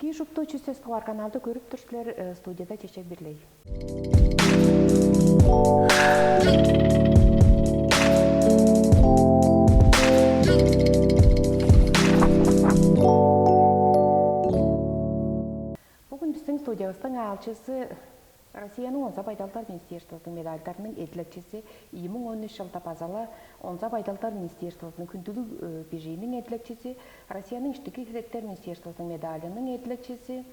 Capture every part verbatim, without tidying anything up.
Экии, шупту «Чүс сес» дугаар каналды көрүп тур силер, э, студияда Чечек Бирлей. Бүгүн биздин студиябыздың аалчысы Россияның Онза байдалдар министерствозунуң медальдарының эдилекчизи, ийи муң он үш чылда база-ла Онза байдалдар министерствозунуң хүндүлүг, э, бижииниң эдилекчизи, Россияның Иштики херектер министерствозунуң медалының эдилекчизи,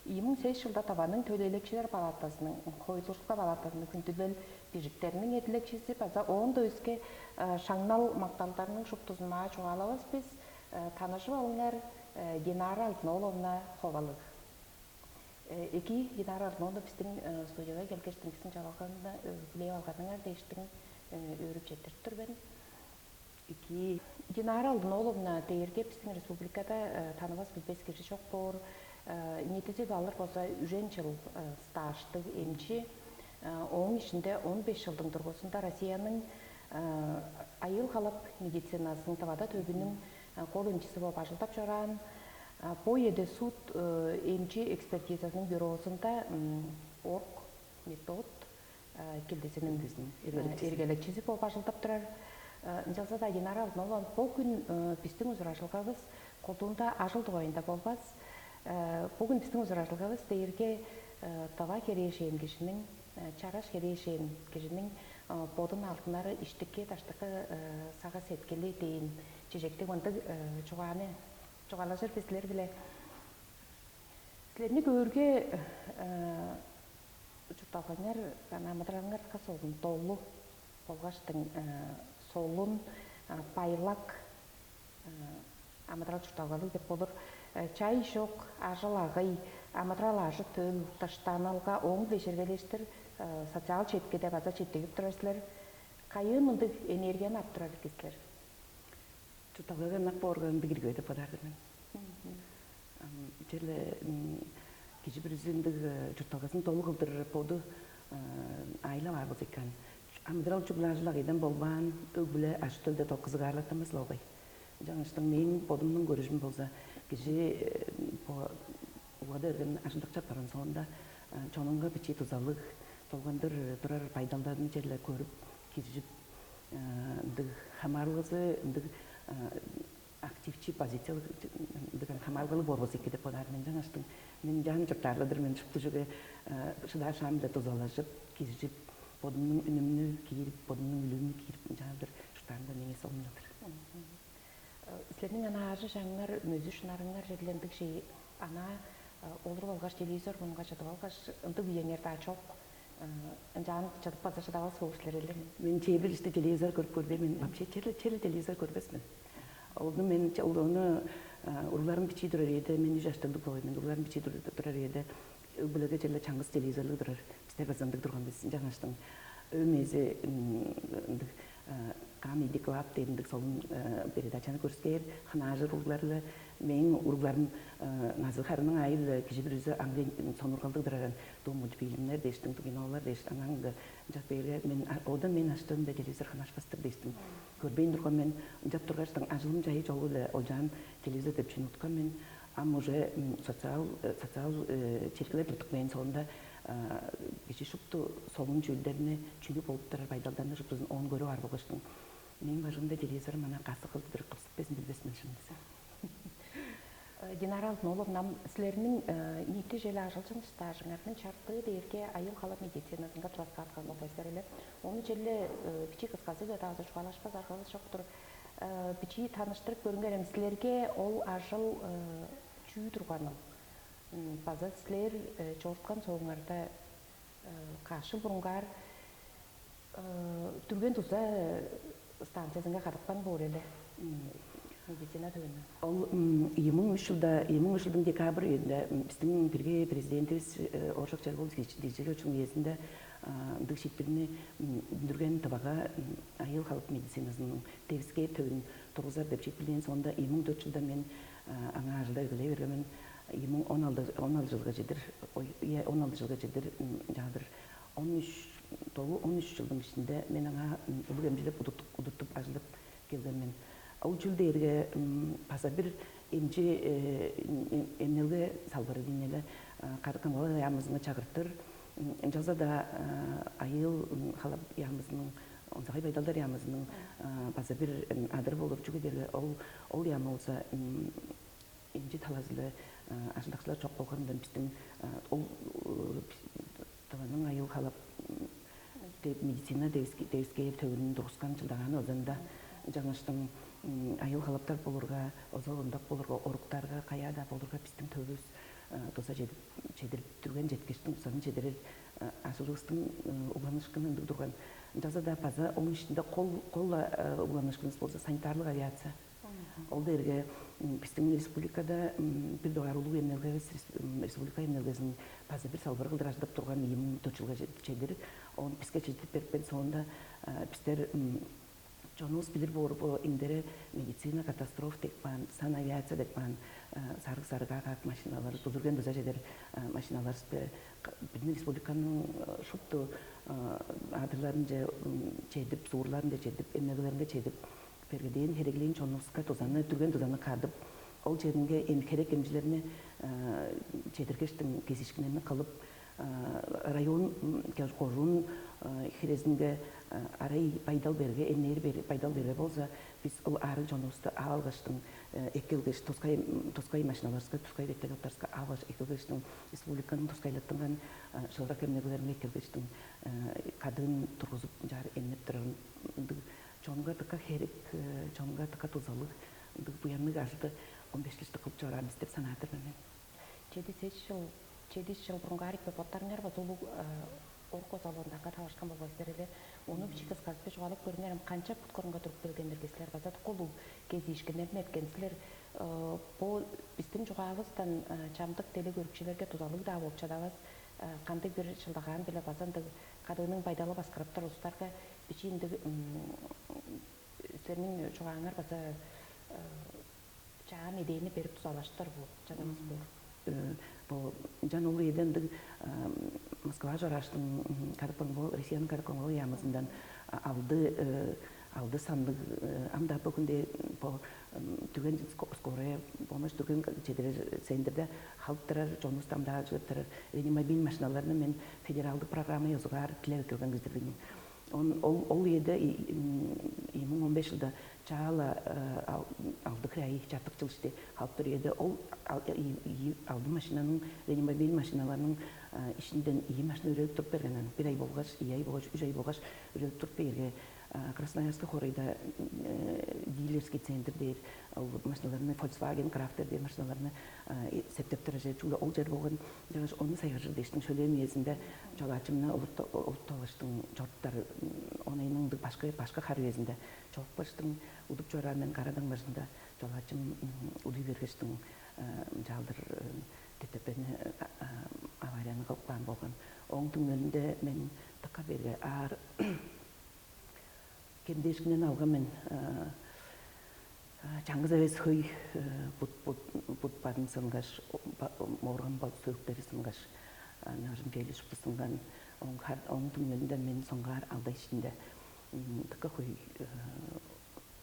ийи муң сес чылда Тываның төлээлекчилер палатазының, хойлуурукчулар палатазының хүндүлел бижиктериниң эдилекчизи база оон-даа өске, э, шаңнал макталдарның шуптузун маа чугаалавас бис. Э, таныжып алыңар, э, Динара Алдын-ооловна Ховалыг. Э, экии, Динара Алдын-ооловна, биздин, э, студияга келгештиң, бистиң чалалганы, э, хүлээп алганыңар дээштиң, э, өөрүп четтирип тур мен. Экии. Динара Алдын-ооловна дээрге бистиң республикада, э, танывас билбес кижи чок боор. Э, ниитизи-биле алыр болза, үжен чыл, э, стаждыг эмчи. Э, ооң ишинде он беш чылдың дургузунда Россияның, э, айыыл-халап медициназының Тывада төөгүнүң, э, кол эмчизи болуп ажылдап чораан. Э, бо үеде суд, э, эмчи экспертизазының бюрозунда, м, орг метод, э, килдизиниң, килдизиниң, э, эргелекчизи, эргелекчизи болуп ажылдап турар. Э, ынчалза-даа, Динара Алдын-ооловна, бо хүн, э, бистиң ужуражылгавыс колдуунда ажыл дугайында болбас. Э, бо хүн бистиң ужуражылгавыс дээрге, э, тыва херээжен кижиниң, э, чараш херээжен кижиниң, э, бодун алдынары, иштики-даштыкы, э, сагыш-сеткили дээн чижектиг мындыг, э, чугааны чугаалажыр бис силер-биле. Силерни көөрге, э, чуртталгаңар, ана амыдыралыңар дыка солун, долу болгаштың, э, солун, э, байлак, э, амыдырал-чуртталгалыг деп болур. Э, чай чок, ажыл-агый, амыдырал ажы-төл, дыштанылга, ооң-биле чергелештир, э, социал четкиде база четтигип турар силер. Кайыын мындыг энергияны ап турар ирги силер? Чуртталгага ынак боорга, ындыг ирги бе деп бодаар-дыр мен. Ам черле, м, кижи бүрүзү ындыг, э, чуртталгазын долу кылдыр боду, э, аайлап аар болза экен. Амыдырал чүгле ажыл-агыйдан болбаан, өг-бүле, ажы-төлде докузугаарлаттанмас-ла болгай. Ынчангаштың мээң бодумнуң көрүжүм болза, кижи, э, бо улгады берген, ажылдап чап барган соонда, э, чонунга бичии дузалыг, долгандыр турар байдалдарын черле көрүп, киржип, э, ындыг хамаарылгазы, ындыг, э, активчи позициялыг, ындыг хамаарылгалыг боор болза эки деп бодаар мен. Ынчангаштың мен ынчаан чурттаар-ла-дыр мен, шупту чүвеге, э, шыдаар шаам-биле дузалажып, киржип, бодумнуң үнүмнү киирип, бодумнуң үлүүмнү киирип, ынчаан-дыр чурттаарымга меңээ солун-дыр. Э, силерниң ана аажы-чаңыңар, мөзү-шынарыңар черле ындыг чей, ана, э, олуруп алгаш, телевизор мурнунга чыдып алгаш, ындыг үеңер-даа чок. Э, ынчаан чыдып база шыдавас боор силер эле. Мен чээ бир ишти телевизор көрүп көрбейн мен. Вообще черле, черле телевизор көрбес мен. Ону мен че-, ол ону, э, уругларым бичии турар үеде, мен үш чаштан болгай мен, уругларым бичии тур-, турар үеде, өг-бүлеге черле чаңгыс телевизорлуг турар. Бистер база ындыг турган бис, ынчангаштың. Өөм ээзи, м, ындыг, э, Comedy Club дээр ындыг солун, э, передачаны көрүскээр, хынаажыр уруглар-ла. Мээң уругларым, э, назы-харының аайы-биле кижи бүрүзү аңгы сонуургалдыг турар, ам дуу мультфильмнер дээштиң, дуу кинолар дээш, аңаа-аңгы ынчап бээрге, мен, а, ода мен аштан-даа телевизор ханашпас-тыр дээштиң. Көрбейн турган мен, ынчап тургаштың, ажылым чайы чогу-биле олчаан телевизор деп чүнү уткан мен. Ам уже, м, социал, э, социал, э, четкилер тудуп кээн соонда, а, кижи шупту солун чүүлдерни, чүнү болуп турар байдалдарны шуптузун оон көрүп аар болгаштың. Мээң бажымда телевизорум ана касы кылдыр кылсып безин билбес мен, шын десем. Э, Динара Алдын-ооловна, ам силерниң, э, ниити черле ажылчын стажыңарның чартыы дээрге айыыл-халап медициназынга тураскааткан болгай силер эле. Ону черле, э, бичии кысказы-биле-даа база чугаалашпас аргавыс чок-тур. Э, бичии таныштырып көрүңерем, силерге ол ажыл, э, чүү турганыл? М, база силер, э, чоруткан сооңарда, э, каш чыл бурунгаар, э, дүрген-дуза станциязынга кадыпкан боор эле. М. Медицина төвүнүң. Ол, м, ийи муң үш чылда, ийи муң үш чылдың декабрь үезинде, м, бистиң бирги президентивис, э, Ооржак Чарыгуович Дижиговичиниң үезинде, а, ындыг шиитпирни, м, үндүрген, Тывага, м, айыыл-халап медициназының девискээр төвүн тургузар деп шиитпирлээн соонда, ийи муң дөрт чылда мен, а, аңаа ажылдап эгелей берген мен. Ийи муң он алды, он алды чылга чедир, ой, ийе, он алды чылга чедир, м, чаадыр, он үш, долу он үш чылдың иштинде мен аңаа, м, улуг эмчилеп удуртуп, удуртуп ажылдап келген мен. Ол чүл дээрге, м, база бир эмчи эмнелге салбыры дийин эле кадык камгалал яамызынга чагыртыр. Ынчалза-даа айыыл халап яамызының онзагай байдалдар яамызының база бир адыры болур, чүге дээрге ол ол яама болза эмчи талазы-ла ажылдакчылар чок болгонундан биздин ол Тываның айыыл халап медицина девискээр төвүнүн тургускан чылдагааны озанда жаңыштың айыл халаптар болурга, озал ондак болурга, оруктарга, каяада болурга биздин төвүбүз туза чедирип дүрген четкиштиң тузазын чедирер ажылыбыстың угланыышкыны ындыг турган. Ынчалза-даа база оң ишинде кол кол угланыышкыныбыз болза санитарлык авиация. Ол дээрге биздин республикада бир дугаар улуг эмнелгевис республика эмнелгезин база бир салбыр кылдыр ажыдып турган ийи муң төрт жылга чедир оон биске чедип берипкен соонда бистер чонувус билир боор бо индере медицина катастроф деп каан, сан авиация деп каан сарыг сарыгаа каак машиналар, дузурген дуза чедер машиналар бир республиканың шупту адырларынче чедип, суурларынче чедип, эмнелгелеринге чедип, бергеден хереглээн чонувуска дузаны, дүрген дузаны кадып, ол черинге эм херек эмчилерни чедиргештиң кезиишкиннерни кылып, район кожуун хирезинге арай байдал берге, эмнээр байдал берге болза, биз ол аарыг чонувусту ап алгаштың эккелгеш, тускай тускай машиналарска, тускай вертолеттарска ап алгаш эккелгештиң республиканың тускайлаттынган шыырак эмнегилеринге эккелгештиң кадыын тургузуп, ынчаар эмнеп турарын ындыг чонга дыка херек, чонга дыка дузалыг, ындыг буянныг ажылды он беш жаштыг кылып чораан бис деп санаар-дыр мен. Чеди сес жыл, чеди жыл бурунгаар иппе боттарыңар база улуг орук озалыындарга талашкан болгай силер эле. Ону бичии кыскартып чугаалап көрүңер, ам канча бут корунга туруп келгеннерге силер база дыка улуг кезиишкиннерин эрткен силер. Бу биздин чугаавыстан чамдык деле көрүкчүлерге дузалыг-даа болуп чадавас. Кандыг бир чылдагаан-биле база ындыг кадыының байдалы баскырыптар улустарга бичии ындыг силерниң чугааңар база чаа медээни берип дузалаштыр бу чадавас боор. Бо ынчан ол үеде ындыг Москва чорааштың кадык-камгалал, Россияның кадык-камгалал яамызындан алды алды санныг ам-даа бөгүнде бо түген скорая помощь, түген чедирер центрде халып турар чонувусту ам-даа чыдып турар реанимобиль машиналарны мен федералдык программа ёзугаар дилеп эккелген кижи-дир мен. Он ол ол үеде ийи муң он беш жылда чаала алды хирай чартык чыл ишти халып тур үеде ол алды машинаның, реанимобиль машиналарның ишинден ийи машина үрелип туруп берген. Бир ай болгаш, ийи ай болгаш, үч ай болгаш үрелип туруп бээрге Красноярский хоорайда дилерский центр дээр ол машиналарны Volkswagen Crafter дээр машиналарны септеп турар чер чүгле ол чер болган. Чагаш ону сайгаржыр дээштиң шөлээн үезинде чолаачымны олутталыштың чоруптар онайның башкы башкы хар үезинде чогупкаштың удуп чораан мен карадаң бажында чолаачым удуй бергештиң ынчаалдыр ДТП-ни аварияны кылып каан болган. Ооң түңнелинде мен дыка берге аар кемдээшкиннен алган мен. Чаңгыс эвес хөй бут бадын сынгаш, моорган бал сөөктери сынгаш, нажын кээли шупту сынган. Оң түңнелинде мен соңгаар алда ишинде дыка хөй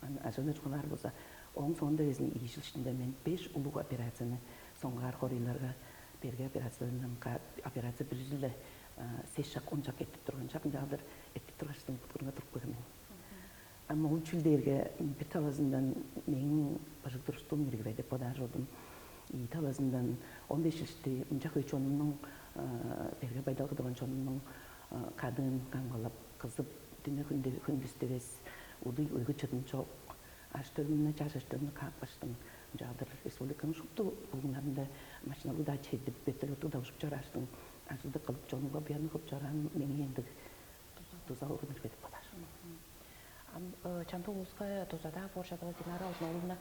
аны ажыына чугаалаар болза, ооң соонда безин ийи жыл ишинде мен беш улуг операцияны соңгаар хорийларга берге операциялардан операция бүрүзүле сес шак он шак эттип турган шак ынчаалдыр эттип тургаштың буткунга туруп көрөм мен. Ам ол чүл дээрге бир талазындан мээң быжыг туруштуум иргивей деп бодаар болдум. Ийи талазындан он беш ишти ынча хөй чонумнуң берге байдал кыдыган чонумнуң кадыын камгалап кызып, дүне хүндүс дивес, удуй уйгу чыдын чок, аш төлүнү чаш аш төлүнү каапкаштың, ынчаалдыр республиканың шупту булуңнарында машиналыг-даа чедип, вертолеттуг-даа ужуп чорааштың, ажылды кылып, чонуңга буянныг кылып чораан меңээ ындыг дуза урун ирбедип болар. Ам чамдык улуска дузада боор чадавас Динара Алтыновна,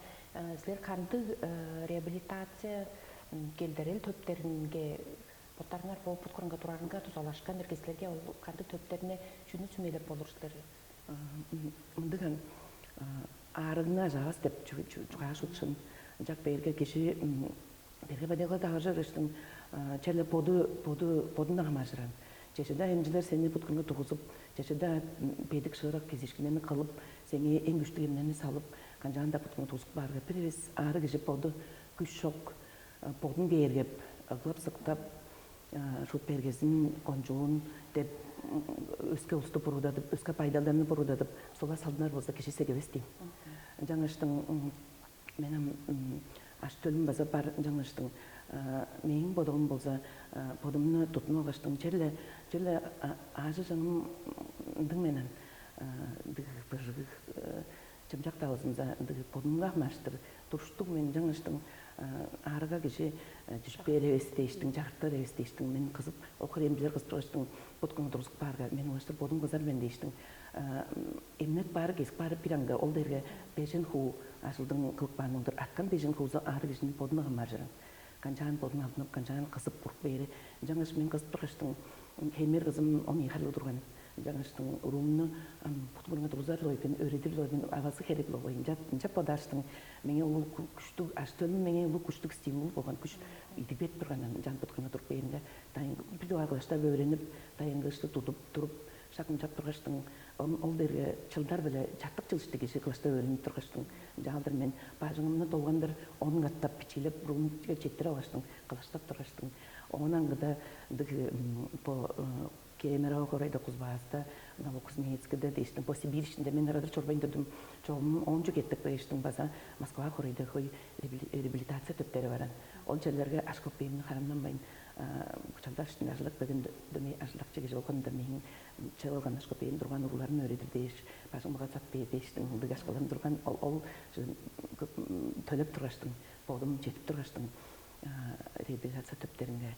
силер кандыг реабилитация келдерел төптеринге боттарыңар бо буткурунга турарынга дузалашкан эрге силерге ол кандыг төптерине чүнү сүмелеп болур силер? Мындыган аарыгны ажаавас деп чугаа шутшун. Ынчак бээрге кижи берге бадегла дагажы ыштың черле боду боду бодундан хамааржыран. Чечеде эмчилер сени буткунга тугузуп, чечеде бедик шыырак кезишкиннерни кылып, сеңээ эң күштүг эмнени салып, канчаан-даа буткунга тугузуп баарга бир эвес аары кижи боду күш чок, бодун кээргеп, ыглап-сыктап, шуут бергезин, кончуун деп, өске улусту буруудадып, өске байдалдарны буруудадып, сола салдынар болза, кижи сегевес дейм. Ынчангаштың мен ам аш төлүм база бар, ынчангаштың мээң бодалым болза, бодумну тудунуп алгаштың, черле черле аажы чаңым ындыг менен, ындыг быжыг чымчак-даа болзумза, ындыг бодумга хамаарыштыр туруштуг мен, ынчангаштың аарыга кижи дүжүп бээр эвес дээштиң, чагыртар эвес дээштиң, мен кызып, ол хире эмчилер кызып тургаштың, боткаңа тургузуп каарга, мен улаштыр бодум кызар мен дээштиң. Эмнек баары, кезик баары бир аңгы, ол дээрге бежен хуу ажылдың кылып каан болдур. Арткан бежен хуузу аарыг кижиниң бодуна хамааржырын. Канчаан бодун алдынып, канчаан кызып буруп бээри. Ынчангаш мен кызып тургаштың, хеймер кызым он ийи харлыг турган. Ынчангаштың уруумну ам бут мурнунга тургузар-ла ойбен, өөредир-ле ойбен, авазы херек-ле ойбен. Ынчап, ынчап бодааштың, меңээ улуг күштүг, аш төлүм меңээ улуг күштүг стимул болган, күш идип берип турган. Ынчан бутканга туруп бээринге, дайын бир дугаар кылаштап өөренип, дайынгыышты тудуп туруп, шак ынчап тургаштың, ол дээрге чылдар-биле чартык чыл ишти кижи кылаштап өөренип тургаштың, ынчаалдыр мен бажыңымны долгандыр он катап бичиилеп, бурунчуга четтирип алгаштың, кылаштап тургаштың. Оон аңгыда ындыг бо Кемерово хоорайда, Кузбасста, Новокузнецкиде дээштиң, бо Сибирь иштинде мен ырадыр чорбайн турдум. Чогум оончук эртип кээштиң, база Москва хоорайда хөй реабилитация төптери баран. Ол черлерге ашкып бээримни харамнанмайн, чалдар иштинде ажылдап келген дөмей ажылдакчы кижи болганда, мээң чыып алган ашкып бээм турган урууларын өөредир дээш, бажыңымга сап бээр дээштиң, ындыг ашкыларым турган. Ол, ол төлеп тургаштың, бодум чедип тургаштың, реабилитация төптеринге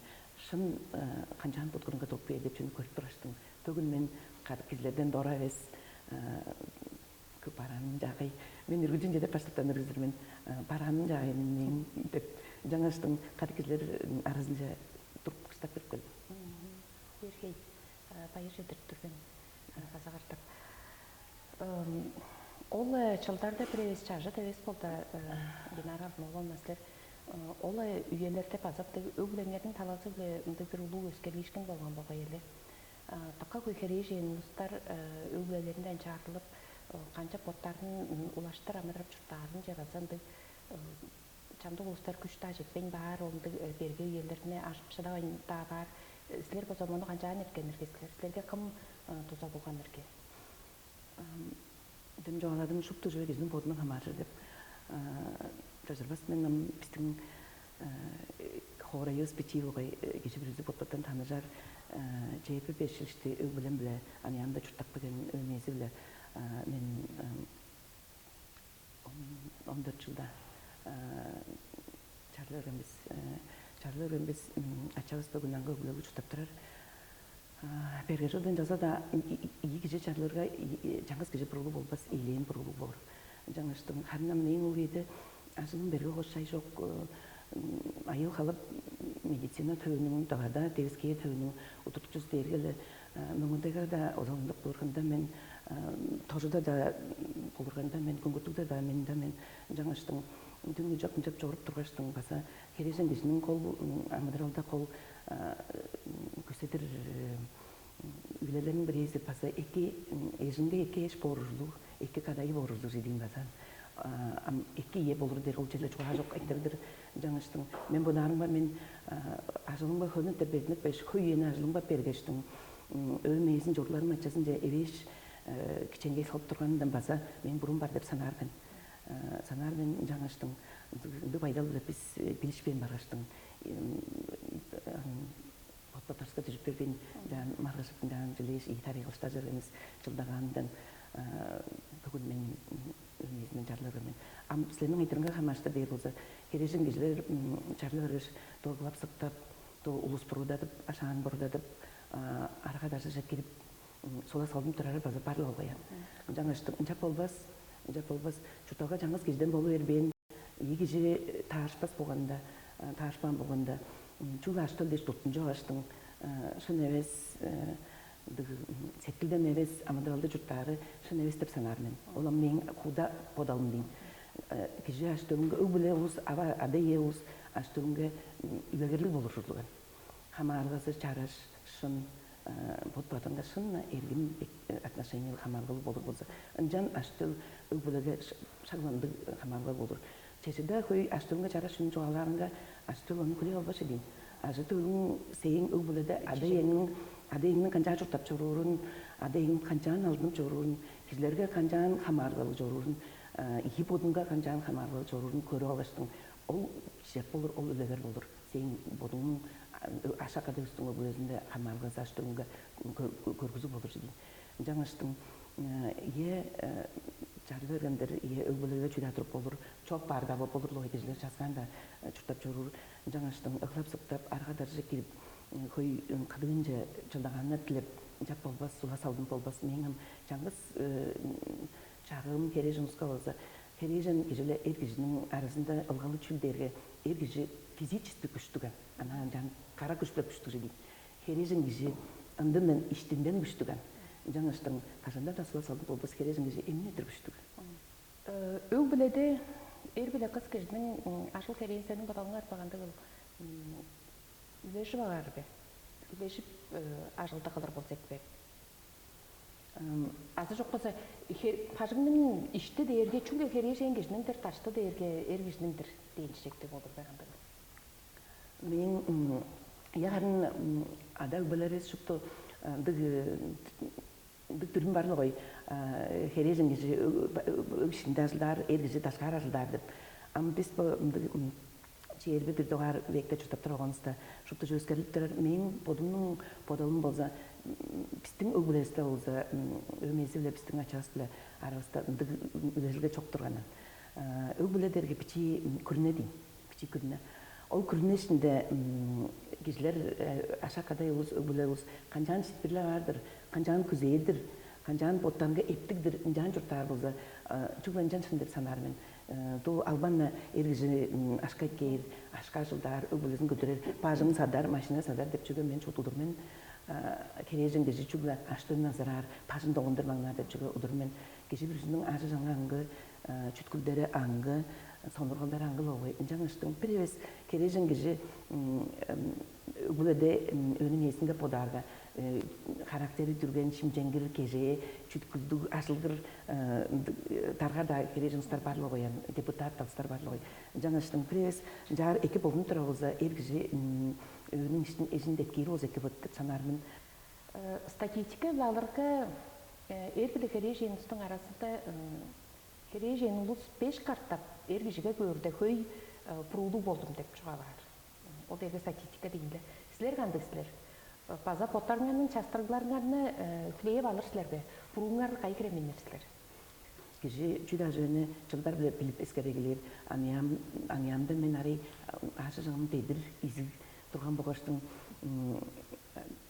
шын канчаан буткунунга туруп бээр деп чүнү көрүп тургаштың. Бөгүн мен кадык кижилерден дора эвес, барааным чаагай. Мен үргүлчүнче деп баштыктан үргүзүр мен, барааным чаагай мен деп, жаңаштың кадык кижилер аразынча туруп кыштап берип келдим. Эргей, байыр чедирип тур мен, база кыртып. Ол чылдарда бир эвес чажыт эвес болду, Динара Арноловна, силер ол үелерде база өг-бүлеңерниң талазы-биле ындыг бир улуу өскерлиишкин болган болгай эле. Дыка хөй херээжен улустар өг-бүлелеринден чаарылып, канчап боттарын улаштыр амыдырап чурттаарынче база ындыг чамдык улустар күш-даа четпейн баар, ол ындыг берге үелерине ажып шыдавайн-даа баар. Силер болза мону канчаан эрткен ирги силер? Силерге кым дуза болган ирги? Дем чугааладым, шупту чүве кижиниң бодундан хамааржыр деп. Чажырбас мен ам, бистиң хоорайывыс бичии болгай, кижи бүрүзү боттардан таныжар, чээрби беш чыл ишти өг-бүлем-биле аныяамда чурттап келген, өөмези-биле мен он дөрт чылда чарлы берген бис. Чарлы берген бис, ачавыс бөгүн аңгы өг-бүлеге чурттап турар. Берге чылдын чаза-даа ийи кижи чарлыырга, чаңгыс кижи буруулуг болбас, ийилээн буруулуг болур. Жаңыштың харын ам мээң ол кээде ажылым берге кошай чок, айыл халып медицина төвүнүң, давада девискээ төвүнүң удуртукчузу дээрге-ле мөңүдеге-даа озалындык болурганда мен, тожуда-даа болурганда мен, күңгүртүгде-даа мен, да мен жаңыштың дүңү чок ынчап чоруп тургаштың база херээжен кижиниң кол амыдыралда кол күседир үлелерниң бирээзи база эки, эжинге эки эш боор ужурлуг, эки кадайы боор ужурлуг чедиин база. Ам эки ие болур дээр ол черле чугаа чок айтырдыр жаңыштың. Мен бодаарымга мен ажылымга хөнү деп бердинип беш, хөй үени ажылымга бергештиң, өөм ээзин чорууларым ачазынча эвээш кичеңгей салып турганындан база мен бурун бар деп санаар мен. Санаар мен жаңыштың. Ындыг байдал биле бис билишпейн баргаштың. Бот-боттарывыска дүжүп бербейн, ынчаан маргыжып, ынчаан жилээш, ийи тарыйгылыштажыр эвес чылдагаанындан бүгүн мен эмнезинден чарлыыр мен. Ам силерниң айтырыңга хамаарыштыр дээр болза, херээжен кижилер чарлы бергеш, догулап сыктап, то улус буруудадып, ашаан буруудадып, арага дажыже кирип, сола салдым турары база бар-ла болгай. Ынчангаш ынчап болбас, ынчап болбас. Чуртталга чаңгыс кижиден болу бербээн. Ийи кижи таарышпас болганда, таарышпаан болганда, чүгле аш-төл дээш туттунчуг аштың шын эвес, сеткилден эвес амыдыралды чурттаары шын эвес деп санаар мен. Ол ам мээң куда бодалым дейм. Кижи аш-төлүнге, өг-бүле улус, ава, ада-ие улус аш-төлүнге үлегерлиг болур ужурлуган. Хамаарылгазы чараш, шын, бот-бодунга шын эргим отношениялыг, хамаарылгалыг болур болза, ынчан аш-төл өг-бүлеге шагландыг хамаарылга болур. Чеже-даа хөй ажы-төлүнге чараш чүнү чугаалаарынга, ажы-төл ону хүлээп албас чүве дийин. Ажы-төлүң сээң өг-бүледе ада-иеңниң, ада-иеңниң канчаар чурттап чоруурун, ада-иеңниң канчаан алдынып чоруурун, кижилерге канчаан хамаарылгалыг чоруурун, ийи бодунга канчаан хамаарылгалыг чоруурун көрүп алгаштың, ол чижек болур, ол үлегер болур. Сээң бодуңнуң ашак ада-өгбүстүң өг-бүлезинде хамаарылгазы ажы-төлүңге көргүзүг болур чүве дийин. Ынчангаштың ийе, чарлы бергендер, ийе, өг-бүлеге чүү-даа туруп болур, чок баар-даа болур, лой кижилер часкаан-даа чурттап чоруур. Ынчангаштың ыглап-сыктап, арга-дарже кирип, хөй кыдыынче чылдагааннар дилеп, чап болбас, сула салдын болбас. Мээң ам чаңгыс чагыым херээжен улуска болза, херээжен кижи-биле эр кижиниң аразында ылгалы чүл дээрге, эр кижи физически күштүг, ам анаа ынчан кара күш-биле күштүг чүве дийин. Херээжен кижи ындындан, иштинден күштүг. Ынчангаштың кажан-даа сула салдын болбас, херээжен кижи эмне-дир күштүг. Өг-бүледе эр биле кыс кижиниң ажыл-херээ сениң бодалыңар бе, кандыгыл, үлежип алыр бе? Үлежип ажылды кылыр болза эки бе? Азы чок болза, бажыңның ишти дээрге чүгле херээжен кижиниң-дир, дашты дээрге эр кижиниң-дир дээн чижектиг болур бе, кандыгыл? Мээң яарын ада-өгбелеривис шупту ындыг ындыг дүрүм бар-ла гой. Херээжен кижи өг ишинде ажылдаар, эр кижи дашкаар ажылдаар деп. Ам бис бо ындыг чээрби бир дугаар векте чурттап турганывыста, шупту чөскерлип турар. Мээң бодумнуң бодалым болза, бистиң өг-бүлевисте болза, өөмези-биле бистиң ачавыс-биле аравыста ындыг үлежилге чок турганын. Өг-бүле дээрге бичии күрүне дийин, бичии күрүне. Ол күрүне иштинде кижилер, ашак ада-иевис, өг-бүлевис канчаан шиитпирлеп аар-дыр, канчаан күзээр-дир, канчаан боттарынга эптиг-дир, ынчаан чурттаар болза, чүгле ынчан шын деп санаар мен. Дуу албан-на эр кижи ашка эккээр, ашка ажылдаар, өг-бүлезин көдүрер, бажыңын садар, машина садар деп чүвеге мен шуут удур мен. Херээжен кижи чүгле ажы-төлүн азыраар, бажын доңундурбаңнаар деп чүвеге удур мен. Кижи бүрүзүнүң ажы-чаңы аңгы, чүткүлдери аңгы, сонуургалдары аңгы-ла болгай. Ынчангаштың бир эвес херээжен кижи өг-бүледе өөнүң ээзинге бодаарга, характери дүрген, шимченгир, кежээ, чүткүлдүг, ажылгыр, дарга-даа херээжен улустар бар-ла болгай, депутат улустар бар-ла болгай. Ынчангаштың бир эвес ынчаар эки болдунуп турар болза, эр кижи өөнүң иштин, эжин деткиир болза эки бот деп санаар мен. Статистика-биле алырга, эр биле херээжен улустуң аразында херээжен улус беш катап эр кижиге көөрде хөй буруулуг болдум деп чугаалаар. Ол дээрге статистика дийин-не. Силер кандыг силер? База боттарыңарның частырыгларыңарны хүлээп алыр силер бе? Бурууңар кайы хире миннир силер? Кижи чүү-даа чүвени чылдар-биле билип эскере эгелээр. Аныяам, аныяамда мен арай аажы-чаңым дедир, изиг турган болгаштың,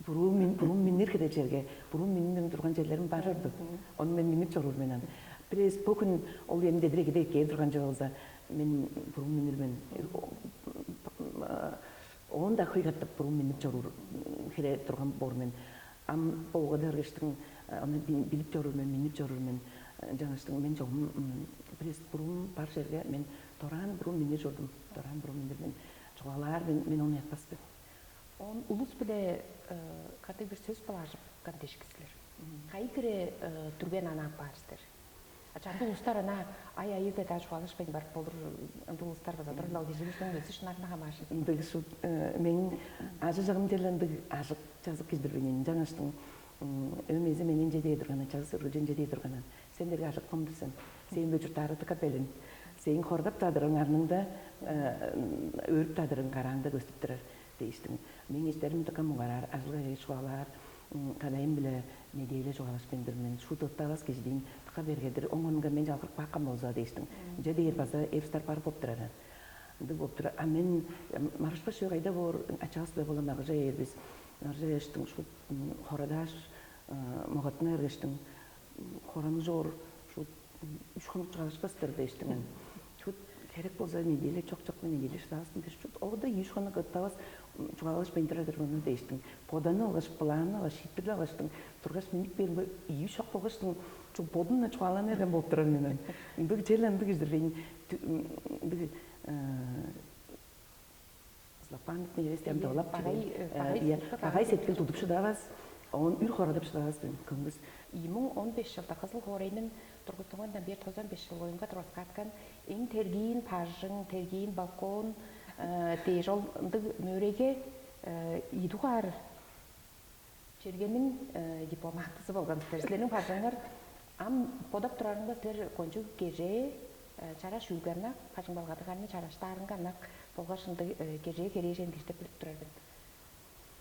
буруу мин-, буруу миннир хире черге, буруу миннир турган черлерим бар чорду. Ону мен миннип чоруур мен ам. Бир эвес бо хүн ол эми дедир эгеде эккээр турган чүве болза, мен буруу миннир мен. Оон-даа хөй катап буруу миннип чоруур хире турган боор мен. Ам болгада ыргыштың, ону би-, билип чоруур мен, миннип чоруур мен. Ынчангаштың мен чогум бир эвес буруум бар черге мен дораан буруу миннир чордум. Дораан буруу миннир мен. Чугаалаар мен, мен ону ыятпас мен. Оон улус-биле кады бир сөс былаажып каан дээш силер. Кайы хире дүрген ана апаар силер? А чамдык улустар ана ай-айы-биле-даа чугаалашпайн барып болур, ындыг улустар база турар-ла, ол кижи бүрүзүнүң өсү-шынарынга хамааржыр. Ындыг шут, мээң ажы-чаңым черле ындыг ажык-чазык кижи-дир мен. Ынчангаштың өөм ээзи мени ынча дээр турган, ачавыс Үргүлчү ынча дээр турган: «Сен дээрге ажык кым-дыр сен? Сээң-биле чурттаары дыка белен. Сээң хорудап-даа турарың арныңда, өөрүп-даа турарың карааңда көстүп турар» дээштиң. Мээң эштерим дыка муңгараар, ажыл-херээ чугаалаар, кадайым-биле неделя чугаалашпайн тур мен. Шуут ыттавас кижи дийин, дыка берге-дир, оң орнунга мен чалгырып каапкан болза дээштиң. Ынча дээр база эвстар бар болуп турар. Ындыг болуп турар. А мен маргышпас чүве кайда боор, ачавыс-биле болам, аргыжай ээр бис. Аргыжай ээштиң, шуут хорадааш, могаттына бергештиң, хораны чоор, шуут үш хонук чугаалашпас-тыр дээштиң. Шуут керек болза неделя, чок-чок мен неделя шыдавас мен дээш, шуут оода ийи-үш хонук ыттавас, чугаалашпайн турар-дыр ону дээштиң. Боданып алгаш, планнап алгаш, шиитпирлеп алгаштың тургаш, миннип бээримге, ийи-үш шок болгаштың, чуп бодум-на чугаалана берген болуп турар мен. Ындыг чел ындыг кижи-дир мен. Ындыг злопамятный эвес дем, долап чүве. Багай сеткил тудуп шыдавас, оон үр хорадап шыдавас мен, көңгүс. Ийи муң он беш чылда Кызыл хоорайның Тургустунган бир тозан беш жыл оюнга тургускааткан эң тергиин бажың, тергиин балкон дээш ол ындыг мөрейге ийи дугаар чергениң дипломантызы болган силер. Силерниң бажыңыңар ам бодап турарыңга силер кончуг кежээ чараш үүлгернак, бажың балгадыгарны чараштаарынга ынак болгаш ындыг кежээ херээжен кижи деп билип турар мен.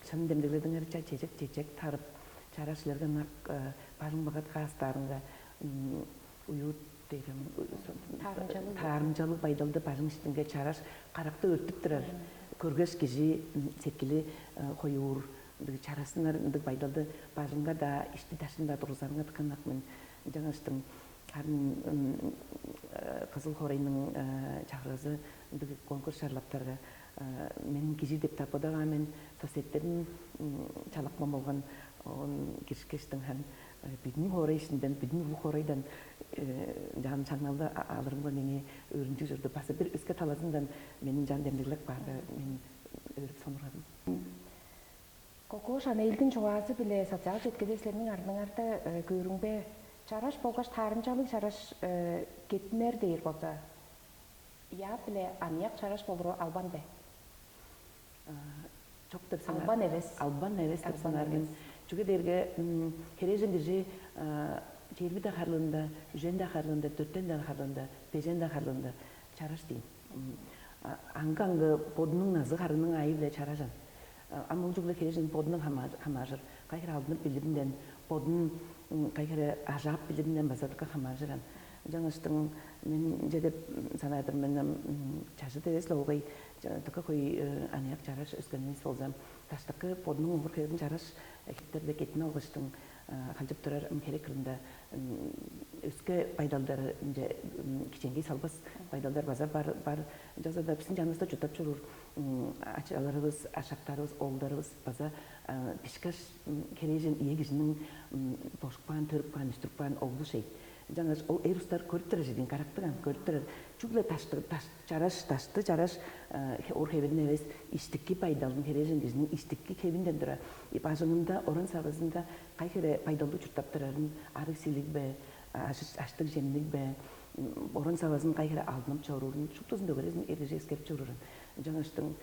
Шын демдегледиңер ча чечек чечек тарып, чараш силерге ынак бажың багат каастаарынга уют дээрем Таарымчалыг. Таарымчалыг байдалды бажың иштинге чараш каракты өртүп турар. Көргеш кижи сеткили хоюур, ындыг чарасынар ындыг байдалды бажыңга-даа ишти дашын-даа тургузарынга дыка ынак мен. Жаңаштың харын кызыл хорайның чагыргазы ындыг конкурс шарлаптарга мен кижи деп таппадага мен соседтерим чалакман болган. Он киришкештиң хан бүдүн хоорай ишинден, бүдүн улуг хоорайдан жан шаңналды алырымга меңээ өөрүнчүг чорду. База бир өске талазындан мени жан демдеглеп каарга мен өөрүп сонургадым. Кокош ана элдин чугаазы биле социал четкеде силерниң арныңарда көөрүңбе чараш болгаш таарынчалыг чараш кеттинер дээр болза, яап биле аныяк чараш болуру албан бе? Чок деп санаар. Албан эвес. Албан эвес деп Албан санаар мен. Эвес. Чүге дээрге херээжен кижи чээрби да харлыында, үжен да харлыында, дөртен да харлыында, бежен да харлыында чараш дейм. Аңгы-аңгы бодунуң назы харының аайы-биле чаражан. Ам ол чүгле херээжен бодунуң хамаажыр. Кайы хире алдынып билиринден, бодун кайы хире ажаап билиринден база дыка хамаажыран. Жаңаштың мен же деп санаадыр мен чажыт эвес-ле олгай дыка хөй аныяк чараш өскенивис болза, даштыкы бодунуң угур херин чараш хиттерде кетине алгыштың халчып турар херек кырында өске байдалдары кичеңгей салбас байдалдар база бар бар жазада биздин жаныбызда чурттап чоруур ачаларыбыз, ашактарыбыз, оолдарыбыз база бишкаш херээжен ийе кижиниң божуп каан, төрүп каан, үстүрүп каан оглу шей. Жаңаш ол эр устар көрүп турар чедин, карактыган көрүп турар. Чүгле дашты, даш, чараш, дашты, чараш ор хевирин эвес, иштики байдалын херээжен кижиниң иштики хевинден тура бажыңында, оран сагызында кай хере байдалдыг чурттап турарын, арыг силиг бе, аштыг жемниг бе, оран сагазын кай хере алдынып чоруурун, шуптузун дөгерезин эргиже эскерип чоруурун. Жаңаштың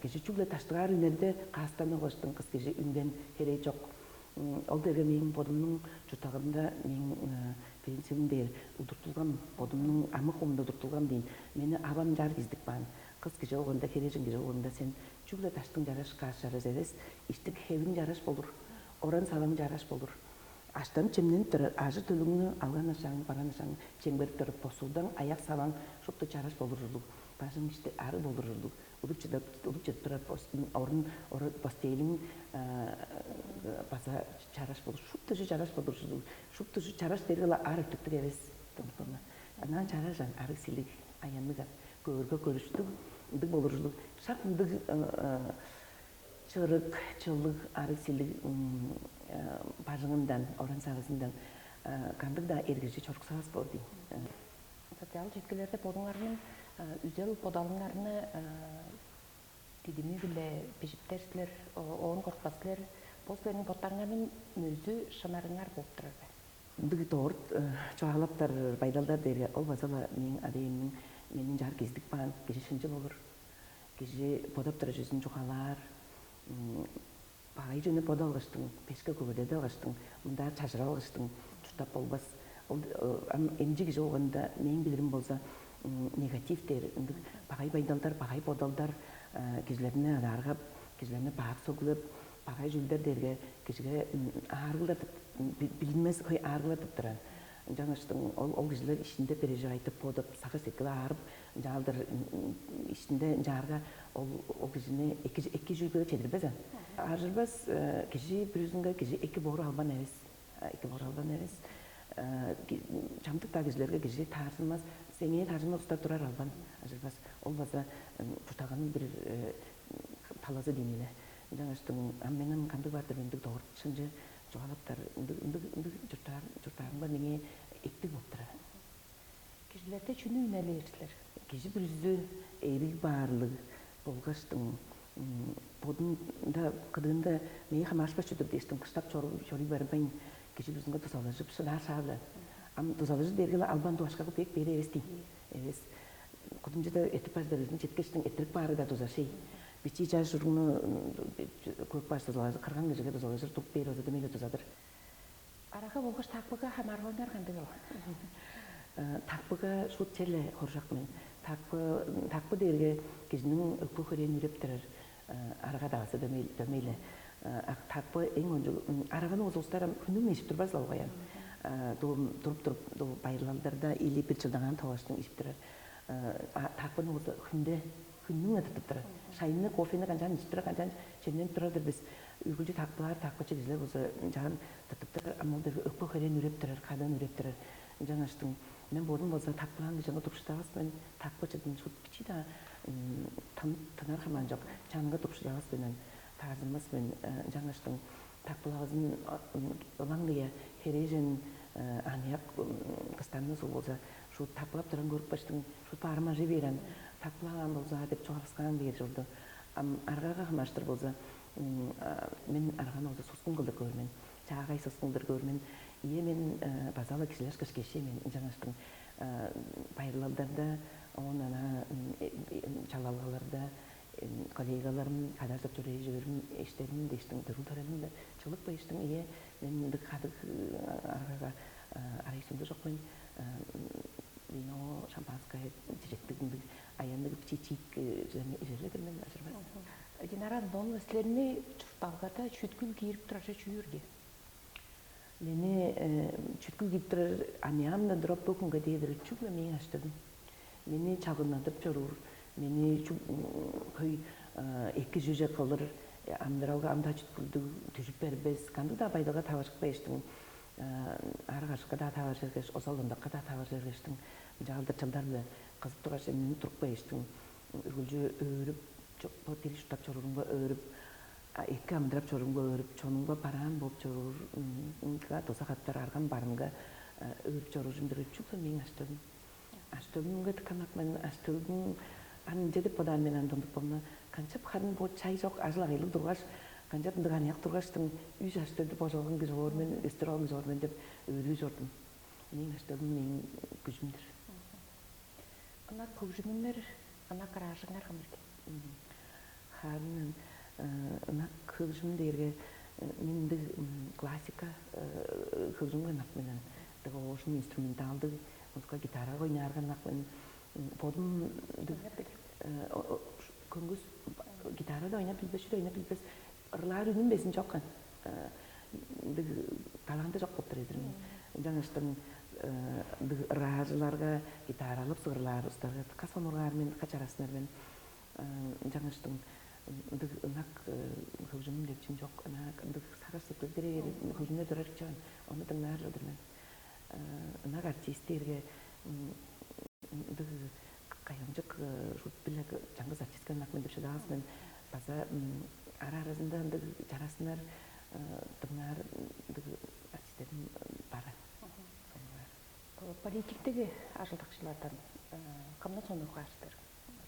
кижи чүгле даштыгаар үнерде каастанып алгаштың кыс кижи үнген херээ чок. Ол дээрге мээң бодумнуң чурттагырымда мээң принцибим дээр удуртулгам, бодумнуң амык хумунда удуртулгам дейн. Мени авам чаар киздик баан, кыс кижи болганда, херээжен кижи болганда сен чүгле даштың чараш кааш чараш эвес, иштик хевиң чараш болур, оран саваң чараш болур. Аштан чемненип турар ажы төлүңнү алган ашаң, барган ашаң чемгерип турар, босуудаң аяк саваң шупту чараш болур ужурлуг, бажың ишти арыг болур ужурлуг. Удуп чыдып, удуп чыдып турар орун постелиң база чараш болур, шуптужу чараш болур ужурлуг. Шуптужу чараш дергила ар өттүктүг эвес. Ынаа чаражан арыг силиг, аянныган көөргө көрүштүг, ындыг болур ужурлуг. Шак ындыг чырык, чылыг, арыг силиг бажыңындан, оран сагызындан кандыг-даа эргижи чоруксавас боор дейм. Социал четкилерде бодуңарның үзел бодалыңарны дидими-биле бижиптер силер, оон кортпас силер. Бо силерниң боттарыңарның мөзү шынарыңар болуп турар бе? Ындыг дорт чугаалаптар байдалдар дээрге ол база-ла мээң адайымның мени ынчаар кездик баан кижи шынчы болур. Кижи бодап турар чүзүн чугаалаар. Багай чүнү бода алгыштың, бешке көгүрдеди алгыштың, мындар чажыра алгыштың чурттап болбас. Ол ам эмчи кижи болганда мээң билирим болза негатив дээр ындыг багай байдалдар, багай бодалдар кижилерни адааргап, кижилерни баап сөглеп, багай чүүлдер дээрге кижиге аарыглар деп билинмес хөй аарыглар деп турар. Жаңаштың ол ол кижилер ишинде переживайтып бодап сагыш сеткил аарып, ынчаалдыр ишинде ынчаарга ол ол кижини эки эки чүүлге чедирбес. Ажырбас кижи бүрүзүнге кижи эки боору албан эвес. Эки боору албан эвес. Чамдык-даа кижилерге кижи таарзынмас, сеңээ таарзынмас устар турар албан ажырбас. Ол база чурттаганын бир талазы дийин эле. Жаңаштың ам менен кандыг бар-дыр ындыг догурт шынчы чугаалаптар ындыг ындыг ындыг чурттаар чурттаарымга меңээ эптиг болуп турар. Кижилерде чүнү үнелээр силер? Кижи бүрүзү эриг баарлыг болгаштың бодунда кыдыында мээ хамаарышпас чүдүр дээштиң кыштап чоруй барбайн кижи бүрүзүнге дузалажып шыдаар шаа-биле. Ам дузалажыр дээрге-ле албан дуашкага бек бээр эвес дейн. Эвес. Кудумчуда эртип баар дарыызын четкештиң эртирип баары-даа дузашей. Бичии чаш уругну көк баш дузалажыр, кырган кижиге дузалажыр туруп бээр болза дөмей-ле дузадыр. Арага болгаш такпыга хамаарылгаңар кандыг ол? Э, Такпыга шуут черле хоржак мен. Такпы такпы дээрге кижиниң өкпө хөрээн үреп турар арага давасы дөмейле. Такпы эң ончуг араганы узуустарам хүннүң ишип турбас лавгаян. Туруп туруп байырлалдарда или бир чылдагаан тоолаштың ишип турар. Такпыны болза хүнде хүннүң тыртып турар. Шайны, кофени канчаан ишип турар, канчаан чемненип турар-дыр бис. Үргүлчү такпылаар, такпычы кижилер болза чаан тыртып турар, ам ол дээрге өкпө хөрээн үреп турар, кадыын үреп турар. Ынчангаштың мен бодум болза такпылаан кижи аңгы тупшудавас мен, такпычыдын шут бичии-даа тынар хамаан чок, чанынга тупшудавас мен, таарзынмас мен. Ынчангаштың такпылавазын ылаңгыя херээжен аныяк кыстанны суг болза, шут такпылап туран көрүп каштың, шут баарым ажый берен, такпылаан болза деп чугааласкаан бээр чорду. Ам аргага хамаштыр болза, мен арганы болза сускун кылдыр көөр мен. Чаагай сускун кылдыр көөр мен. Ие мен база-ла кижилер кышкеши мен ынчангаштың байырлалдарда оон ана чалалгаларда коллегаларым, кадаржап чоруур эш-өөрүм, эштерим дештиң дөрүң төрелим-ле чылык бээштиң, ие мен ындыг кадыг аргага арай сүмдү чок мен. Вино, шампанское, чижектиг ындыг аянныг бичии чиик ижерледир мен ажырбас. Динара Антоновна, силерни чуртталгада чүткүл киирип тураржа чүүрге? Мени чүткүл киирип турар аныяамдан тура бөгүнге дээдир чүгле мээң аштырдым. Мени чагыннадып чоруур, мени чүг хөй эки чүже кылыр, амдыралга ам-даа чүткүлдүг, дүжүп бербес, кандыг-даа байдалга таваржык бээштиң, аарыг-аржыкка-даа таваржы бергеш, озал-ондакка-даа таваржы бергештиң, ынчаалдыр чылдар-биле кызып тургаш, эмненип туруп бээштиң, үргүлчү өөрүп, бо дириг чурттап чоруурумга өөрүп, эки амыдырап чоруурумга өөрүп, чонумга бараан бооп чоруурга, дуза каттар арган барымга өөрүп чоруурум дээрге чүгле мээң аштырдым. Аштырдымга дыка ынак мен, аштырдым ам ынча деп бодаан мен ам дондук болна, канчап харын бо чай чок ажыл-агыйлыг тургаш, канчап ындыг аныяк тургаштың үш аштырды божалган кижи боор мен, өстүр алган кижи боор мен деп өөрүү чордум. Мээң аштырдым мээң күжүм-дүр. Ынак хөгжүмүңер, ынак ыраажыңар кым ирги? Харын ынак хөгжүм дээрге мен ындыг классика хөгжүмге ынак мен, ындыг оожум инструменталдыг музыка, гитарага ойнаарга ынак мен. Бодум ындыг көңгүс гитарада ойнап билбес, чүде ойнап билбес, ырлаар үнүм безин чоккан. Ындыг таланты чок болуп тур эдирим. Ынчангаштың ындыг ыраажыларга, гитаралып сыгырлаар устарга дыка сонургаар мен, дыка чарасынар мен. Ынчангаштың ындыг ынак хөгжүмүм деп чим чок. Ынак ындыг сагыш сеткилдире берип хөгжүмнер турар чаан, ону дыңнаар-ла-дыр мен. Ынак артист дээрге ындыг кайгамчык шут биле чаңгыс артистке ынак мен деп шыдавас мен. База ара-аразында ындыг чарасынар дыңнаар ындыг артистерим бар. Сонугаар. Политиктеги ажылдакчылардан кымны сонургаарсыздар?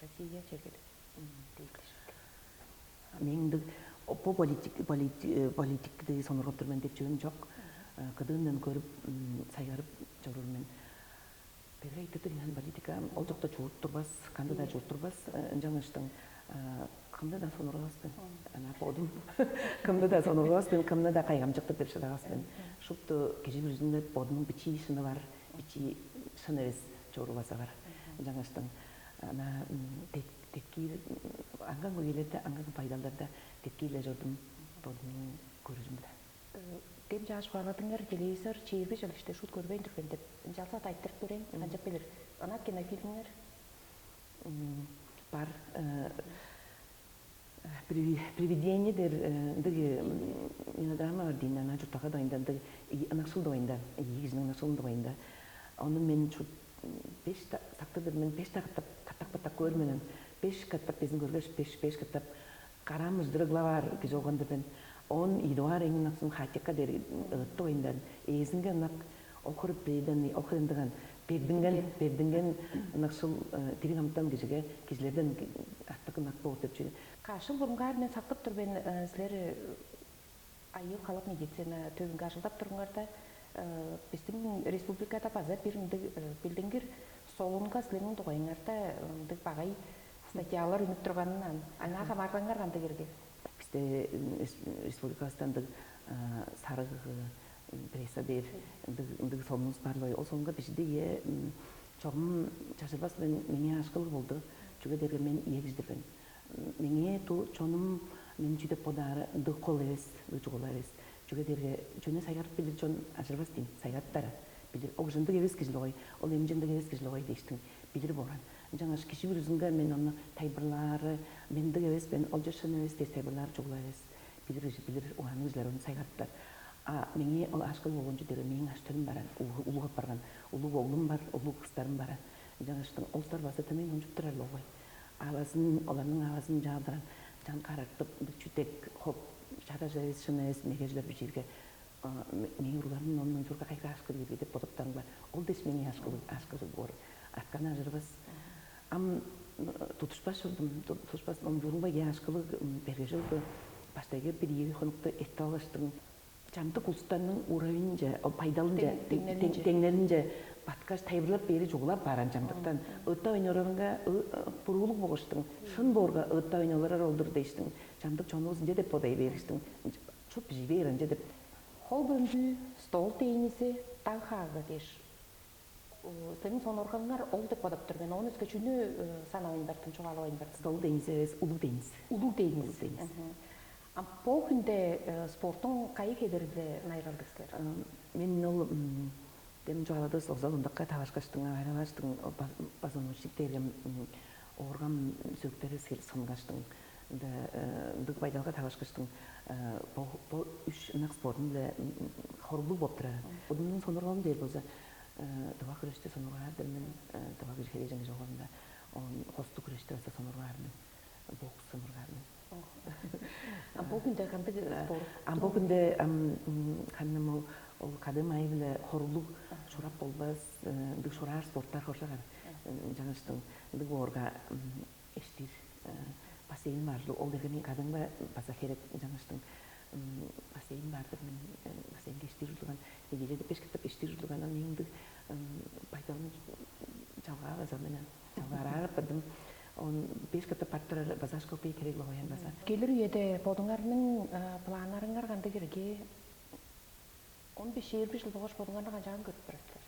Россия чергелиг дейлдишик. Мээң ындыг бо политик политикти сонургап тур мен деп чүвем чок. Кыдыындан көрүп, сайгарып чоруур мен. Бергей дидиңнен политика ол чокта чуурт турбас, кандыда чуурт турбас, ынчангыштың кымны да сонургавас мен. Ана бодум кымны да сонургавас мен, кымны да кайгамчыктыр деп шыдавас мен. Шупту кижи бүрүзүнде бодунуң бичии шыны бар, бичии шын эвес чору база бар. Ынчангыштың ана теккиир аңган көйелерде, аңган байдалдарда теккиирле чордум бодумнуң көрүжүм-биле. Дем чааш барадыңар, телевизор чээрби чыл иште шут көрбейн турган деп ынчалза айтырып көрейн, канчап билир? Ынак кинофильмиңер? Бар. Привидение дээр ындыг мелодрама бар дейн, ана чурттага дайында ындыг ынакшыл дайында, ийи кижиниң ынакшылын дайында. Ону мен шут беш сактыдыр мен беш катап катап катап көрмөнөн, беш катап безин көргөш, беш беш катап караам уждуруглап аар кижи болган-дыр мен. Он идугаар эң ынаксым хатикка дээр ыыттык оюндан ээзинге ынак охур преданный охур ындыган бердинген бердинген ынакшыл дириг амтан кижиге кижилерден артык ынак болур деп чү. Кашыл бурунгаар мен сактып тур мен силер айыыл халап медицина төвүнге ажылдап туруңарда Э, Биздин республикада база бир ындыг э, билдингир солунга силерниң дугайыңарда ындыг багай статьялар үнүп турганынан аңаа хамааргаңар кандыг эрге? Бизде м, рес- республикабызда ындыг а, сарыг м, пресса дээр ындыг ындыг солунувус бар эле. Ол солунга бижиде ие м, чогум чажырбас мен меңээ ашкылыг болду. Чүге дээрге мен ие кижидир мен. Меңээ ту чонум мен чүү деп бодаары ындыг кол эвес, ындыг чугула эвес. Чүге дээрге чүнү сайгарып билир чон ажырбас дейм, сайгарыптар. Билир, ол кижи ындыг эвес кижи эле гой, ол эмчи ындыг эвес кижи эле гой дээштиң билир бооран. Ынчангаш кижи бүрүзүнге мен ону тайылбырлаары, мен ындыг эвес мен, ол чер шын эвес дээш тайылбырлаары чугула эвес. Билир кижи билир, угаанныг кижилер ону сайгарыптар. А меңээ ол ашкыл болгон чүдерге мээң аштырым баран, улуг апарган, улуг оглум бар, улуг кыстарым баран. Ынчангаштың олустар база төмей номчуп турар болгай. Аалазын, оларның аалазын чаалдыран, чан карартып, чүдек хоп, чада эвес, шын эвес мегежилер бижиирге мээң уругларым номчурга кайгы ашкы кирди деп бодуптарым бар. Ол деш меңээ ашкылыг, ашкылыг боор. Артканы ажырбас. Ам тутушпас чордум, тутушпас номчуурумга ие ашкылыг бергежи болду. Баштайгы бир ийи хонукта эттип алгаштың. Чамдык улустарның уровенинче, байдалынче, теңнелинче баткаш тайылбырлап бээри чугулап баар ан чамдыктан. Ыттавайн орарынга бурулуг болуштуң, шын боорга ыттавайн оларар олдур дээштиң. Чамдык чонувус ынча деп бодай бээриштиң. Чуп бижий бээр ынча деп. Хол бөмбүү, стол тенниси, даг хаага дээш. Сениң сонургаңар ол деп бодап тур мен. Оон өске чүнү санавайн бартым, чугаалавайн бартым. Стол тенниси эвес, улуг теннис. Улуг теннис. Улуг теннис. А бо хүнде спорттуң кайы хевиринде найыралдыг силер? Мен ол дем чугаалады озал ындакка тавашкаштың, аваралаштың, позвоночник дээргем, ооргам, сөөктери сынгыштың, ында ындыг байдалга тавашкыштың. Бо үш ынак спортун биле хоруглуг болуп турар. Бодумнуң сонургалым дээр болза, дыва күрөштү сонургаар-дыр мен. Дыва күрөш херээжен кижи болганда, он хостуг күрөштү база сонургаар мен. Бокс сонургаар мен. А бо күндө кандыг спорт? А бо күндө ханным ол ол кадым ай биле хоруглуг шурап болбас, ындыг шураар спорттар хоржагар. Жаңыштың ындыг боорга эштир бассейн бар. Ол дегени кадыңга база херек жаңыштың бассейн бардыр мен. Бассейнге эштир улуган неделеде беш катап эштир улуган. Мээң ындыг байдалым чалгаа база мен чалгаараар апардым. Он беш катап бартырар база ашкыл бей керек логоян база. Келир үеде бодуңарның планнарыңар кандыг ирги? Он беш чыйыр бир жыл болгаш бодуңарны канчаан көрүп турар силер?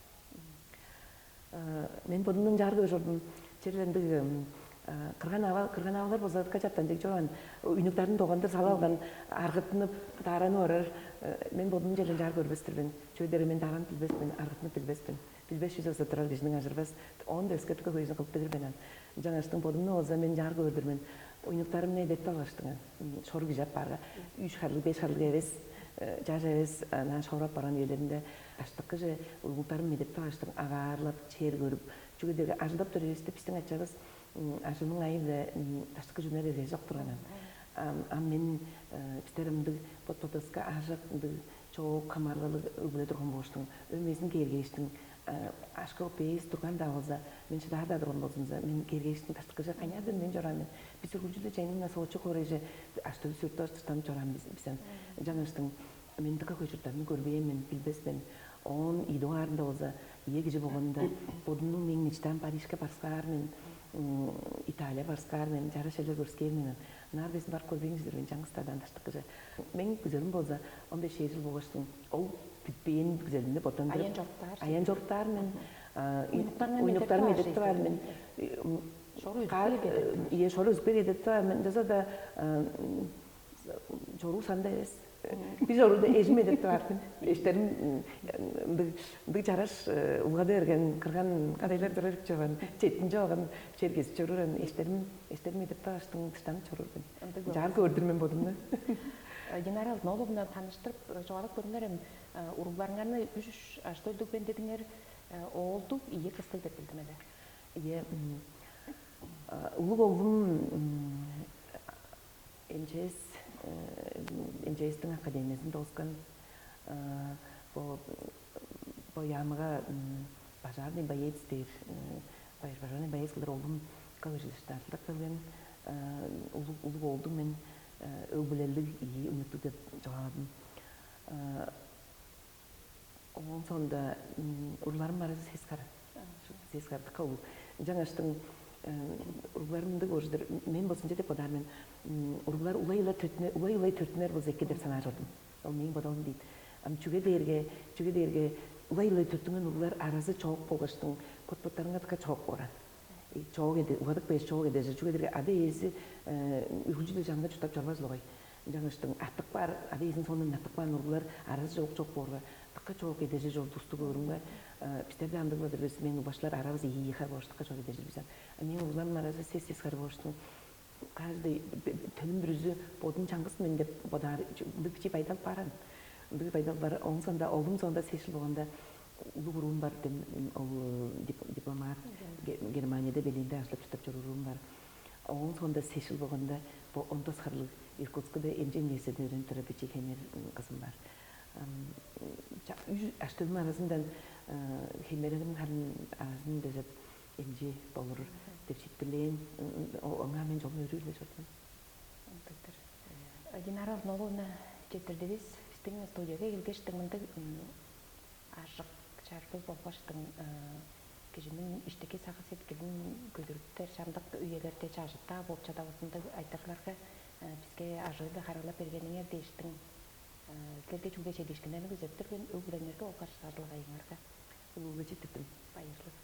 Мен бодумдан чаар көрүп чордум. Черле ындыг кырган ава кырган авалар болза качаптан дег чоган уйнуктарын догандыр сала алган аргыттынып дааранып орар. Мен бодумдан черле чаар көрбестир мен. Чүге дээрге мен дааранып билбес мен, аргыттынып билбес мен. Билбес чүве болза турар кижиниң ажырбас. Оон да өскетип көйүзүн кылып билир мен. Ынчангаштың бодумну болза мен чаар көрдүр мен. Уйнуктарымны эдертип алгаштың. Шору кижи аппаарга үш харлыг, беш харлыг эвес, жаш эвес, ана шорап барган үелеринде аштыккыже уйгултарым медептип алгаштың, агаарлап, чер көрүп, чүге дээрге ажылдап тур эвес деп биздин ачабыз ажылдың айы биле даштыкы жүнер эргежок турганан. Ам мен бистер ымдыг бот-бодуска ажык ындыг чоок камарлалыг өгүле турган болуштуң, өмезин кээргээштиң, ашкы бээс турган-даа болза, мен шыдаар-даа турган болзумза, мен кээргээштиң даштыкыже кайнаар мен чораан мен. Бис үргүлчүлү чейниң соочу кореже аштыы сүртү аштыртан чораан бизен. Жаңыштың мен дыка көчүртарын көрбээн мен, билбес мен. Оон идугаарында болза, ийе кижи болгонунда бодумнуң мээң мечтаам Парижке барскаар мен, Италия барскаар мен, чара шелер көрскээр мен. Ынаар безин барып көрбейн чыдыр мен чаңгыстардан даштыккыже. Мээң күзелим болза, он беш чей жыл болгаштың ол бүтпээн күзелимни боттандырып, аян чоруктаар. Аян чоруктаар мен. Уйнуктарны уйнуктарын медеттип аар мен. Шору үзүп Ие шору үзүп кээр эдеттип аар мен. Даза да чоруу санда эвес. Бир чоруда эжим эдертип аар мен. Эштерим ындыг ындыг чараш улгады берген кырган кадайлар турар чоган четтинче алган чер кезип чоруур эштерим эштерим эдертип ааштың дыштанып чоруур мен. Жаар көрдүр мен бодумну. Динара Алтыновна таныштырып чугаалап көрүңер эми уругларыңарны үш аштөлдүг бен дедиңер, оолдуг ийи кыстыг деп билдим эле. Ийе. Улуг оглум МЧС МЧС-тиң академиясын дооскан. Бо бо яамыга пожарный боец дээр, пожарный боец кылдыр оглум кыл жилиштаатылдап келген. Улуг улуг оолдуң мен өг-бүлелиг ийи үнүктүг деп чугааладым. Оон соонда уругларым аразы сес хар. Сес хар дыка улуг. Ынчангаштың уругларым мындыг болур-дур. Мен болзумча деп бодаар мен. Уруглар улай-ла төрүттүнер, улай-улай төрүттүнер болза эки деп санаар чордум. Ол мээң бодалым дейт. Ам чүге дээрге, чүге дээрге улай-ла төрүттүнген уруглар аразы чоок болгаштың, бот-боттарынга дыка чоок боор. Чоок эде, уладык беш чоок эдежир. Чүге дээрге ада ээзи үргүлчү-даа чанга чурттап чорбас болгай. Ынчангаштың артык баар, ада ээзин соондан артык баан уруглар аразы чоок чок боорга, дыка чоок эдежир чордувусту көөрүмге, бистер-даа ындыг болур бис, мен баштылар аравыс ийи хар болуштукка чоок эдежир бис. А мен уругларым аразы сес сес хар болуштуң. Каждый төлүм бүрүзү бодун чаңгыс мен деп бодаар ындыг бичи байдал баран. Ындыг байдал бар. Оң сонда, олдум сонда сес жыл болганда улуг уруум бар дем ол дипломат Германияда белиинде ашлап чурттап чоруур уруум бар. Оон соонда сес жыл болганда бо он тос харлыг Иркутскуда эмчи университетинде өөренип турар бичии хемер кызым бар. Үш аштыының аразындан хемерениң харын аразын дөзеп эмчи болур деп шиитпирлээн. Оңаа мен чогум өрүүр эле чордум. Ындыктыр. Динара Орноловна, четтирдивис бистиң студияга келгештиң мындыг ажык чарбыг болгаштың кижиниң иштики сагыш сеткилин көдүрүптер чамдык үелерде чажыттаа болуп чадавызындыг айтырларга биске ажыылы харыылап бергениңер дээштиң силерге чүгле чедиишкиннерни күзеп тур мен. Өг-бүлеңерге болгаш ажыл-агайыңарга улуу-биле четтирдим. Байырлыг.